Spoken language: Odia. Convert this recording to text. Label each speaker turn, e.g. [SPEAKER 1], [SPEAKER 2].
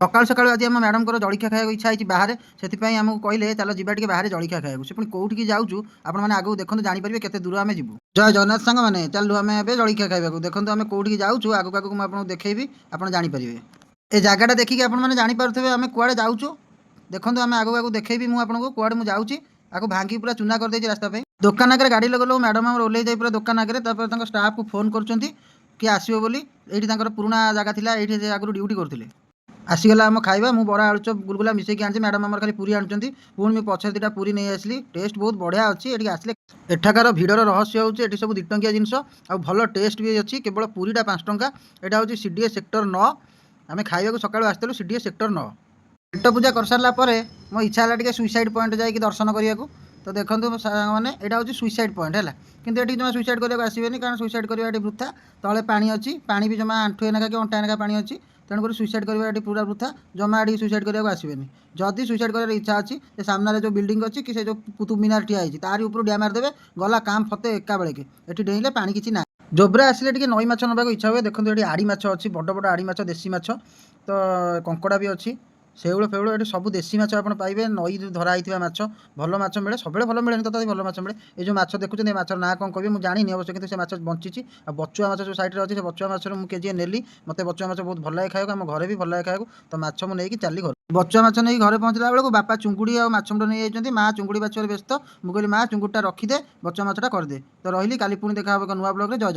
[SPEAKER 1] ସକାଳୁ ସକାଳୁ ଆଜି ଆମ ମ୍ୟାଡ଼ାମଙ୍କର ଜଳଖିଆ ଖାଇବାକୁ ଇଚ୍ଛା ହେଇଛି ବାହାରେ। ସେଥିପାଇଁ ଆମକୁ କହିଲେ, ଚାଲ ଯିବା ଟିକେ ବାହାରେ ଜଳଖିଆ ଖାଇବାକୁ। ସେ ପୁଣି କୋଉଠିକି ଯାଉଛୁ, ଆପଣମାନେ ଆଗକୁ ଦେଖନ୍ତୁ, ଜାଣିପାରିବେ କେତେ ଦୂର ଆମେ ଯିବୁ। ଜୟ ଜଗନ୍ନାଥ ସାଙ୍ଗମାନେ, ଚାଲୁ ଆମେ ଏବେ ଜଳଖିଆ ଖାଇବାକୁ। ଦେଖନ୍ତୁ, ଆମେ କୋଉଠିକି ଯାଉଛୁ, ଆଗକୁ ଆଗକୁ ମୁଁ ଆପଣଙ୍କୁ ଦେଖେଇବି, ଆପଣ ଜାଣିପାରିବେ। ଏ ଜାଗାଟା ଦେଖିକି ଆପଣମାନେ ଜାଣିପାରୁଥିବେ ଆମେ କୁଆଡ଼େ ଯାଉଛୁ। ଦେଖନ୍ତୁ, ଆମେ ଆଗକୁ ଆଗକୁ ଦେଖେଇବି ମୁଁ ଆପଣଙ୍କୁ କୁଆଡ଼େ ମୁଁ ଯାଉଛି। ଆକୁ ଭାଙ୍ଗି ପୁରା ଚୁନା କରିଦେଇଛି ରାସ୍ତା ପାଇଁ। ଦୋକାନ ଆଗରେ ଗାଡ଼ି ଲଗେଇଲୁ, ମ୍ୟାଡ଼ାମ ଆମର ଓହ୍ଲେଇ ଯାଇ ପୁରା ଦୋକାନ ଆଗରେ। ତାପରେ ତାଙ୍କ ଷ୍ଟାଫ୍କୁ ଫୋନ୍ କରୁଛନ୍ତି କି ଆସିବ ବୋଲି। ଏଇଠି ତାଙ୍କର ପୁରୁଣା ଜାଗା ଥିଲା, ଏଇଠି ସେ ଆଗରୁ ଡ୍ୟୁଟି କରୁଥିଲେ। ଆସିଗଲା ଆମ ଖାଇବା। ମୁଁ ବରା, ଆଳୁଚପ, ଗୁଲଗୁଲା ମିଶେଇକି ଆଣିଛି। ମ୍ୟାଡ଼ାମ ଆମର ଖାଲି ପୁରୀ ଆଣୁଛନ୍ତି। ପୁଣି ମୁଁ ପଛରେ ଦୁଇଟା ପୁରୀ ନେଇ ଆସିଲି। ଟେଷ୍ଟ ବହୁତ ବଢ଼ିଆ ଅଛି। ଏଠିକି ଆସିଲେ ଏଠାକାର ଭିଡ଼ର ରହସ୍ୟ ହେଉଛି, ଏଠି ସବୁ 2 ଟଙ୍କିଆ ଜିନିଷ ଆଉ ଭଲ ଟେଷ୍ଟ ବି ଅଛି। କେବଳ ପୁରୀଟା 5 ଟଙ୍କା। ଏଇଟା ହେଉଛି ସିଡିଏ ସେକ୍ଟର 9। ଆମେ ଖାଇବାକୁ ସକାଳୁ ଆସିଥିଲୁ ସିଡିଏ ସେକ୍ଟର 9। ପେଟ ପୂଜା କରିସାରିଲା ପରେ ମୋ ଇଚ୍ଛା ହେଲା ଟିକେ ସୁଇସାଇଡ଼ ପଏଣ୍ଟ ଯାଇକି ଦର୍ଶନ କରିବାକୁ। ତ ଦେଖନ୍ତୁ ସାଙ୍ଗମାନେ, ଏଇଟା ହେଉଛି ସୁଇସାଇଡ଼ ପଏଣ୍ଟ ହେଲା। କିନ୍ତୁ ଏଠି ଜମା ସୁଇସାଇଡ଼ କରିବାକୁ ଆସିବେନି, କାରଣ ସୁଇସାଇଡ଼ କରିବା ଏଠି ବୃଥା। ତଳେ ପାଣି ଅଛି, ପାଣି ବି ଜମା ଆଣ୍ଠୁଏ ନେଖା କି ଅଣ୍ଟାଏ ନେଖା ପାଣି ଅଛି। ତେଣୁକରି ସୁଇସାଇଡ଼ କରିବା ଏଠି ପୁରା ବୃଥା। ଜମା ଏଠି ସୁଇସାଇଡ଼ କରିବାକୁ ଆସିବେନି। ଯଦି ସୁଇସାଇଡ଼ କରିବାର ଇଚ୍ଛା ଅଛି, ସେ ସାମ୍ନାରେ ଯେଉଁ ବିଲ୍ଡିଂ ଅଛି କି ସେ ଯେଉଁ କୁତୁବ ମିନାର ଠିଆ ହେଇଛି, ତାରି ଉପରୁ ଡିଆ ମାରିଦେବେ, ଗଲା କାମ ଫତେ ଏକା ବେଳେକେ। ଏଠି ଡେଇଁଲେ ପାଣି କିଛି ନାହିଁ। ଜୋବ୍ରା ଆସିଲେ ଟିକେ ନଈ ମାଛ ନେବାକୁ ଇଚ୍ଛା ହୁଏ। ଦେଖନ୍ତୁ, ଏଠି ଆଡ଼ି ମାଛ ଅଛି, ବଡ଼ ବଡ଼ ଆଡ଼ି ମାଛ, ଦେଶୀ ମାଛ। ତ କଙ୍କଡ଼ା ବି ଅଛି, ଶେଉଳ ଫେଉଳ, ଏଠି ସବୁ ଦେଶୀ ମାଛ ଆପଣ ପାଇବେ। ନଈରୁ ଧରା ହେଇଥିବା ମାଛ, ଭଲ ମାଛ ମିଳେ ସବୁବେଳେ। ଭଲ ମିଳେନି, ତଥାପି ଭଲ ମାଛ ମିଳେ। ଏ ଯେଉଁ ମାଛ ଦେଖୁଛନ୍ତି, ଏ ମାଛର ନାଁ କ'ଣ କହିବେ ମୁଁ ଜାଣିନି ଅବଶ୍ୟ, କିନ୍ତୁ ସେ ମାଛ ବଞ୍ଚିଛି। ଆଉ ବଚୁଆ ମାଛ ଯେଉଁ ସାଇଡ଼ରେ ଅଛି, ସେ ବଚୁଆ ମାଛରୁ ମୁଁ କେଜିଏ ନେଲି। ମୋତେ ବଚୁଆ ମାଛ ବହୁତ ଭଲ ଲାଗେ ଖାଇବାକୁ, ଆମ ଘରେ ବି ଭଲ ଲାଗେ ଖାଇବାକୁ। ତ ମାଛ ମୁଁ ନେଇକି ଚାଲି ଘରୁ। ବଚୁଆ ମାଛ ନେଇକି ଘରେ ପହଞ୍ଚିଲା ବେଳକୁ ବାପା ଚୁଙ୍ଗୁଡ଼ି ଆଉ ମାଛ ମୁଣ୍ଡ ନେଇଯାଇଛନ୍ତି। ମା ଚୁଙ୍ଗୁଡ଼ି ବାଛିବାରେ ବ୍ୟସ୍ତ। ମୁଁ କହିଲି, ମା, ଚୁଙ୍ଗୁଡ଼ିଟା ରଖିଦେ, ବଚୁଆ ମାଛଟା କରିଦେ। ତ ରହିଲି, କାଲି ପୁଣି ଦେଖା ହେବ ଏକ ନୂଆ ବ୍ଲଗ୍ରେ। ଜୟ ଜଗନ୍ନାଥ।